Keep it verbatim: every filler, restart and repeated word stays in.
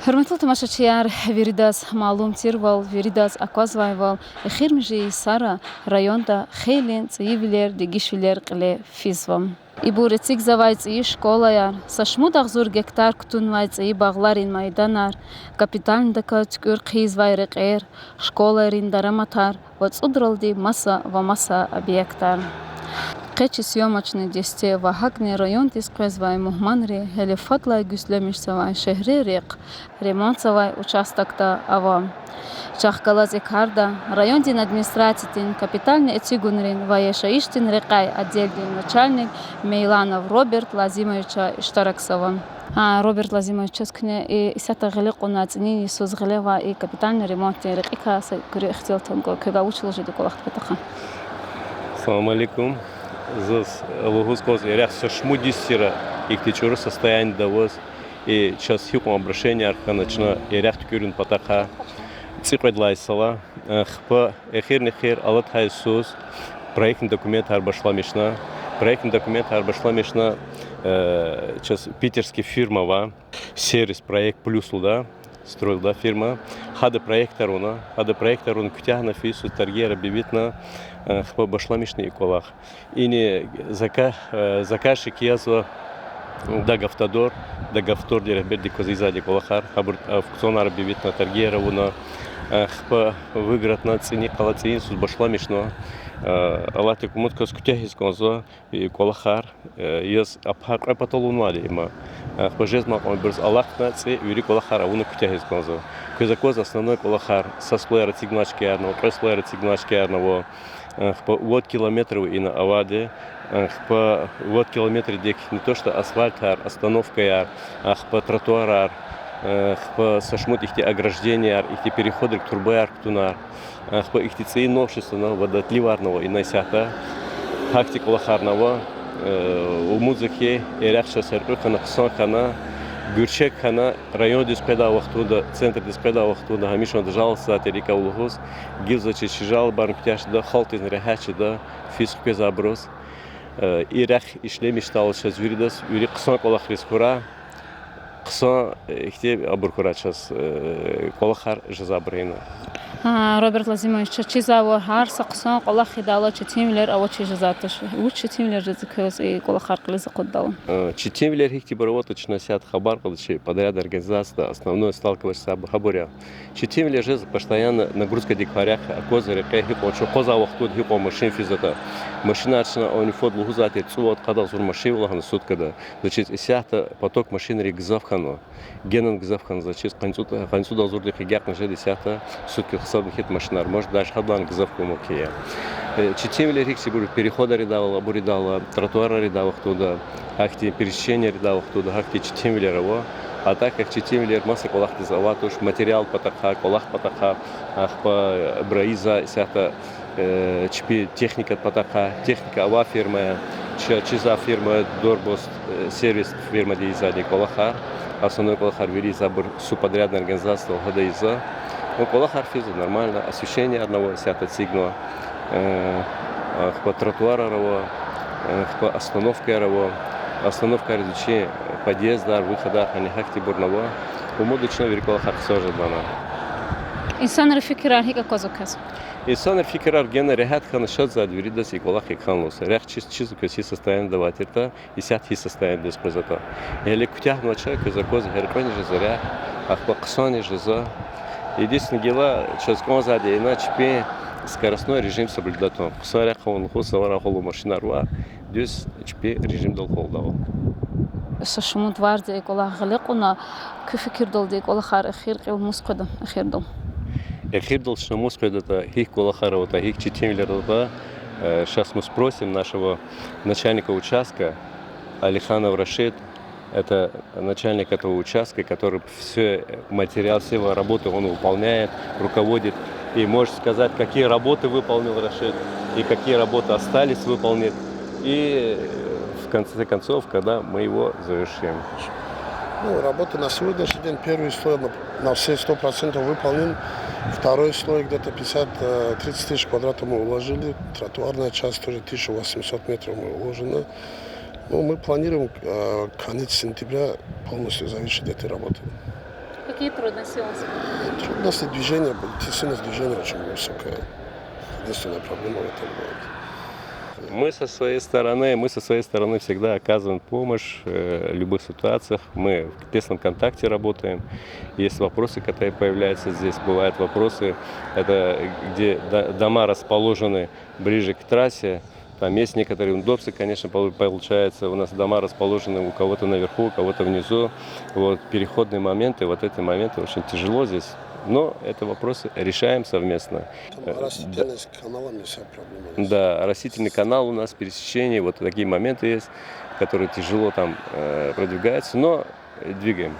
Гьуьрметлу тамашачияр, виридаз малум тирвал, виридаз аквазвайвал, эхиримжи йисара районда хейлин цӀийивилер, дегишвилер кьиле физва. Ибур эцигзавай цӀийи школаяр, са шумуд агъзур гектар кутунвай цӀийи багъларин майданар, капитальный даказ туькӀуьр хъийизвай рекьер, школайрин дараматар ва цӀудралди маса ва маса объектар. Къе чи съёмочный десте ва гьакӀни райондиз къвезвай мугьманри гьеле фадлай гуьзлемишзавай шегьре рехъ ремонтзавай участокда ава. Чахъ галаз и карда райондин администрациядин капитальный эцигунрин ва яшайишдин рекьяй отделдин начальник Мейланов Роберт Лазимовича иштиракзава. А, Роберт Лазимович, чаз куьне и исятда гъиле кьунвай, цӀинин йисуз гъиле авай и капитальный ремонтдин рекьикай са куьруь ихтилат гана, квевай вуч лугьуз жеда кӀвалахдин патахъай? Салам алейкум. Заз лугьуз кӀанзава, и рехъ са шумуд йис тир ихьтин чӀуру состояниеда аваз, и чаз гьикьван обращенияр хьана чна и рехъ туькӀуьрун патахъай, цӀикьвед лагьай йисалай. Ахпа эхирни-эхир алатай йисуз проектный документар башламишна. Проектный документар башламишна, э, чаз питерский фирма ава, Сервис Проект Плюс лугьуда, строила фирма. Гьада проектар авуна, гьада проектар авуна, куьтягьна фейи йисуз торгияр объявитьна, э, ахпа башламишна и кӀвалах. Ина зака-, э, заказчик язва Дагавтодор, Дагавтодордин регьберди кваз ийизвайди кӀвалахар, гьабур аукционар объявитьна, торгияр авуна, э, ахпа выигратьна, цӀини къала цӀийи йисуз башламишна, э, алатай кумуд кваз куьтягьиз кӀанзава и кӀвалахар, э, яз абур кьве патал авунвайди я им. Э, ахпа жезмай кьванбуруз алахъна цӀи вири кӀвалахар авуна куьтягьиз кӀанзава. Квез аквазва, основной кӀвалахар са слойяр эцигнавай чкаярни ава, кьве слойяр эцигнавай чкаярни ава. Э, ахпа вад километр ава ина авайди. Э, ахпа вад километрдик не то что асфальтар, остановкаяр, э, ахпа тротуарар, э, ахпа са шумуд ихьтин огражденияр, ихьтин переходрик турбаяр кутунар, э, ахпа ихьтин цӀийи новшествояр, водоотливарни ава ина исятда. Гьахьтин кӀвалахарни ава, э, умудзава хьи, и рехъ чаз гьяркьуь хьана, хъсан хьана, гуьрчег хьана, райондиз къведай вахтунда, центрдиз къведай вахтунда гьамишанда жаловаться ийизвай тир икӀ ава лугьуз, гила заз чиз чи жалобарни куьтягь жеда, халкьдизни регьят жеда физ хквезвайбуруз. Э, и рехъ ишлемишдайла чаз виридаз вири хъсан кӀвалахриз хьурай, хъсан, э, ихьтин абур хьурай чаз, э, кӀвалахар жезвайбурун. А, Роберт Лазимович, чаз чизвайвал, гьар са хъсан кӀвалах хьайидалай четинвилер авачиз жезвайди туш. Вуч четинвилер жезва квез и кӀвалахар кьилиз акъуддайла? Э, четинвилер гьихьтинбур аватӀа чна исятда хабар кьада чи подрядный организацияда, основной сталкивающийся гьабур я. Четинвилер жезва постоянно нагрузкадик квай рехъ, аквазва рекье гьикьван чун къвезвай вахтунда гьикьван машин физватӀа. Машинар чна авни фад лугьузвай тир, цӀувад-къад агъзур машин вал гьана суткада. Значит, исятда поток машинрин гзаф хьанва. Генани гзаф хьанва, значит, къанни цӀуд, къанни цӀуд агъзурдихъ агакьна жеда исятда суткада гьисабна хьайитӀа машинар. Может, даже гьадан гзаф хьун мумкин я. Э, четинвилер гьикӀ жезва, переходар ийидайвал, абур ийидайвал, тротуарар ийидайвал вахтунда, гьахьтин пересеченияр ийидайвал вахтунда, гьахьтин четинвилер ава. А так как четинвилер маса кӀвалахдиз авайди туш, материал патахъай, кӀвалах патахъай, ахпа, э, абур ийизвай исятда, э, чпи техникадин патахъай, техника авай фирма я, чаз чизвай фирма Дорбост, э, сервис фирмади ийизвайди кӀвалахар, основной кӀвалахар вири ийизвайбур субподрядный организацияди гьада ийизва. Ну, кӀвалахар физва нормально, освещениеяр ава исятда эцигнава, э, ахпа тротуарар ава, э, ахпа остановкаяр ава, остановкайриз вичин подъездар, выходар, гьана гьахьтинбурни ава. Умуд ава чна вири кӀвалахар хъсан жедалай. Инсанрин фикирар гьикӀ аквазва квез? Инсанрин фикирар гена регьят хьана, шад я виридаз и кӀвалах хьана лугьуз. Рехъ чиз, чиз квез гьи состояниеда авай тиртӀа, исятда гьи состояниеда къвезватӀа. Гьеле куьтягьнавач, квез аквазва, гьяркьуьни жезва рехъ, ахпа хъсанни жезва. Единственное, гила чаз кӀанзавайди ина чпин скоростной режим соблюдать авун. Хъсан рехъ авун лугьуз, аварай гьалу машинар ва дуьз чпин режимдал хвалдайвал. Са шумуд варз и кӀвалах гъиле кьуна, куь фикирдалди и кӀвалахар эхир кьил мус къведа, эхирдал? Эхирдал чна мус къведатӀа, гьикӀ кӀвалахар аватӀа, гьикӀ четинвилер аватӀа, э, щас мы спросим нашего начальника участка, Алиханов Рашид, это начальник этого участка, который все материал, все его работы он выполняет, руководит. И может сказать, какие работы выполнил Рашид и какие работы остались выполнить. И, э, в конце концов, когда мы его завершим. Ну, работа на сегодняшний день, первый слой на, на все сто процентов выполнен. Второй слой где-то пятьдесят, э, тридцать тысяч квадратов мы уложили. Тротуарная часть тоже тысяча восемьсот метров мы уложена. Ну, мы планируем, э, конец сентября полностью завершить эти работы. Какие трудности у вас? Трудности движения, интенсивность движения очень высокая. Единственная проблема в этом городе. Мы со своей стороны, мы со своей стороны всегда оказываем помощь, э, в любых ситуациях. Мы в тесном контакте работаем. Есть вопросы, которые появляются здесь. Бывают вопросы, это где до- дома расположены ближе к трассе. Там есть некоторые удобства, конечно, полу- получается. У нас дома расположены у кого-то наверху, у кого-то внизу. Вот, переходные моменты, вот эти моменты очень тяжело здесь. Но это вопросы решаем совместно. Там Э, да. Растительность каналами вся проблема есть. Да, растительный канал у нас, пересечение, вот такие моменты есть, которые тяжело там э, продвигаются, но двигаем.